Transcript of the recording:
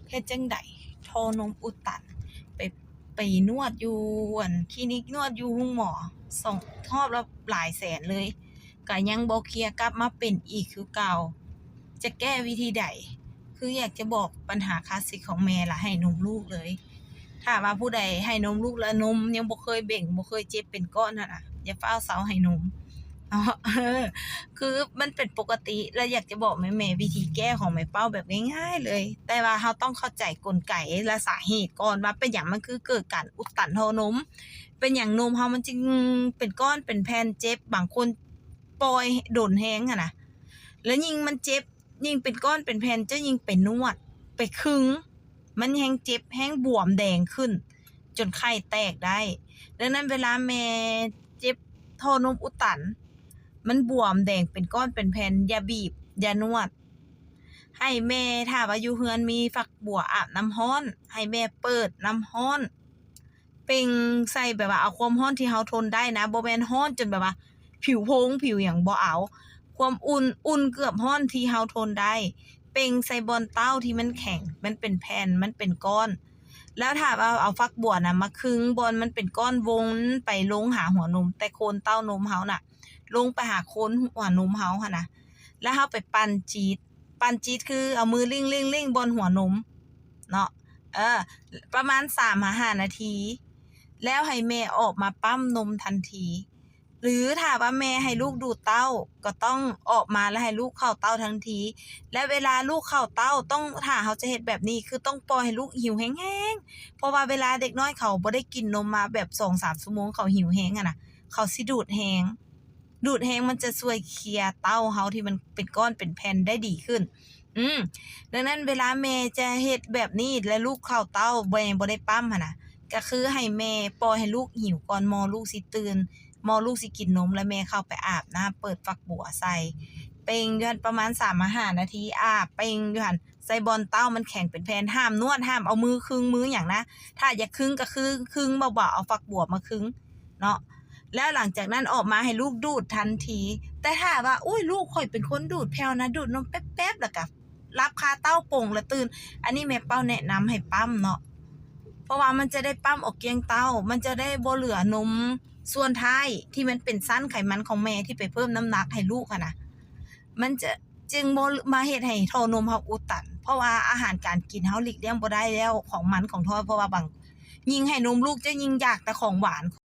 ເຮັດຈັ່ງໃດ ທໍ່ນົມອຸດຕັນ ໄປ ໄປນວດຢູ່ອັນຄລີນິກ ນວດຢູ່ໂຮງໝໍສອງຮອບລະຫຼາຍແສນເລີຍ ກະຍັງບໍ່ເຄຍ ກັບມາເປັນອີກຄືເກົ່າ. ຈະແກ້ວິທີໃດ? ຄືຢາກຈະບອກບັນຫາຄລາສສິກຂອງແມ່ລະ ໃຫ້ນົມລູກເລີຍ. ຖ້າວ່າຜູ້ໃດໃຫ້ນົມລູກລະນົມຍັງບໍ່ເຄີຍເບັ່ງ ບໍ່ເຄີຍເຈັບເປັນກ້ອນຫັ້ນນະ ຢ່າຟ້າວເຊົາໃຫ້ນົມເນາະ. ເອີ ຄືມັນເປັນປົກກະຕິ ລະຢາກຈະບອກແມ່ໆ ວິທີແກ້ຂອງແມ່ເປົ້າແບບງ່າຍໆເລີຍ ແຕ່ວ່າເຮົາຕ້ອງເຂົ້າໃຈກົນໄກ ແລະ ສາເຫດກ່ອນວ່າເປັນຫຍັງມັນຄືເກີດການອຸດຕັນທໍ່ນົມ ເປັນຫຍັງນົມເຮົາມັນຈຶ່ງເປັນກ້ອນເປັນແຜ່ນເຈັບ ບາງຄົນປ່ອຍດົນແຮງຫັ້ນນະ ແລ້ວຍິ່ງມັນເຈັບ ຍິ່ງເປັນກ້ອນເປັນແຜ່ນ ເຈົ້າຍິ່ງໄປນວດ ໄປຄຶງ ມັນແຮ່ງເຈັບ ແຮ່ງບວມແດງຂຶ້ນ ຈົນໄຂ່ແຕກໄດ້. ດັ່ງນັ້ນເວລາແມ່ເຈັບທໍ່ນົມອຸດຕັນ ມັນບວມແດງເປັນກ້ອນເປັນແຜ່ນ ຢ່າບີບ ຢ່ານວດ ໃຫ້ແມ່ ຖ້າວ່າຢູ່ເຮືອນມີຝັກບົວອາບນ້ຳຮ້ອນ ໃຫ້ແມ່ເປີດນ້ຳຮ້ອນ ເປັ່ງໃສ່ ແບບວ່າເອົາຄວາມຮ້ອນທີ່ເຮົາທົນໄດ້ນະ ບໍ່ແມ່ນຮ້ອນຈົນແບບວ່າຜິວໂພງຜິວຫຍັງ ບໍ່ເອົາ. ຄວາມອຸ່ນ ອຸ່ນເກືອບຮ້ອນທີ່ເຮົາທົນໄດ້ ເປັ່ງໃສ່ບ່ອນເຕົ້າທີ່ມັນແຂງ ມັນເປັນແຜ່ນ ມັນເປັນກ້ອນ ແລ້ວຖ້າວ່າເອົາຝັກບົວນະມາຄຶງບ່ອນມັນເປັນກ້ອນ ວົງໄປລົງຫາຫົວນົມ ແຕ່ໂຄນເຕົ້ານົມເຮົານະ ລົງໄປຫາໂຄນຫົວນົມເຮົາຫັ້ນນະ ແລ້ວເຮົາໄປປັ່ນຈີດ ປັ່ນຈີດຄືເອົາມືລິ້ງໆໆບ່ອນຫົວນົມເນາະ ເອີ ປະມານສາມຫາຫ້ານາທີ ແລ້ວໃຫ້ແມ່ອອກມາປ້ຳນົມທັນທີ ຫຼືຖ້າວ່າແມ່ໃຫ້ລູກດູດເຕົ້າ ກໍຕ້ອງອອກມາແລ້ວໃຫ້ລູກເຂົ້າເຕົ້າທັນທີ ແລະ ເວລາລູກເຂົ້າເຕົ້າຕ້ອງ ຖ້າເຮົາຈະເຮັດແບບນີ້ ຄືຕ້ອງປ່ອຍໃຫ້ລູກຫິວແຮງໆ ເພາະວ່າເວລາເດັກນ້ອຍເຂົາບໍ່ໄດ້ກິນນົມມາແບບສອງສາມຊົ່ວໂມງ ເຂົາຫິວແຮງຫັ້ນນະ ເຂົາຊິດູດແຮງ ດູດແຮງມັນຈະຊ່ວຍເຄຍເຕົ້າເຮົາທີ່ມັນເປັນກ້ອນເປັນແຜ່ນໄດ້ດີຂຶ້ນ. ອືມ ດັ່ງນັ້ນເວລາແມ່ຈະເຮັດແບບນີ້ ແລະ ລູກເຂົ້າເຕົ້າ ແມ່ບໍ່ໄດ້ປ້ຳຫັ້ນນະ ກະຄືໃຫ້ແມ່ປ່ອຍໃຫ້ລູກຫິວກ່ອນ ໝໍລູກຊິຕື່ນ ໝໍລູກຊິກິນນົມ ແລ້ວແມ່ເຂົ້າໄປອາບນ້ຳ ເປີດຝັກບົວໃສ່ ເປັ່ງຢູ່ຫັ້ນປະມານສາມຫາຫ້ານາທີ ອາບເປັ່ງຢູ່ຫັ້ນ ໃສ່ບ່ອນເຕົ້າມັນແຂງເປັນແຜ່ນ ຫ້າມນວດ ຫ້າມເອົາມືຄຶງມືຫຍັງນະ ຖ້າຢາກຄຶງກະຄືຄຶງເບົາໆ ເອົາຝັກບົວມາຄຶງເນາະ ແລ້ວຫຼັງຈາກນັ້ນອອກມາໃຫ້ລູກດູດທັນທີ. ແຕ່ຖ້າວ່າ ໂອ້ຍ ລູກຂ້ອຍເປັນຄົນດູດແຜ່ວນະ ດູດນົມແປັບໆ ແລ້ວກະຫຼັບຄາເຕົ້າ ປົງແລ້ວຕື່ນ ອັນນີ້ແມ່ເປົ້າແນະນຳໃຫ້ປ້ຳເນາະ ເພາະວ່າມັນຈະໄດ້ປ້ຳອອກກ້ຽງເຕົ້າ ມັນຈະໄດ້ບໍ່ເຫຼືອນົມສ່ວນທ້າຍທີ່ມັນເປັນຊັ້ນໄຂມັນຂອງແມ່ທີ່ໄປເພີ່ມນ້ຳໜັກໃຫ້ລູກຫັ້ນນະ ມັນຈະ ຈຶ່ງບໍ່ມາເຮັດໃຫ້ທໍ່ນົມເຮົາອຸດຕັນ ເພາະວ່າອາຫານການກິນເຮົາຫຼີກລ່ຽງບໍ່ໄດ້ແລ້ວ ຂອງມັນຂອງທອດ ເພາະວ່າບາງ ຍິ່ງໃຫ້ນົມລູກເຈົ້າຍິ່ງຢາກແຕ່ຂອງຫວານ.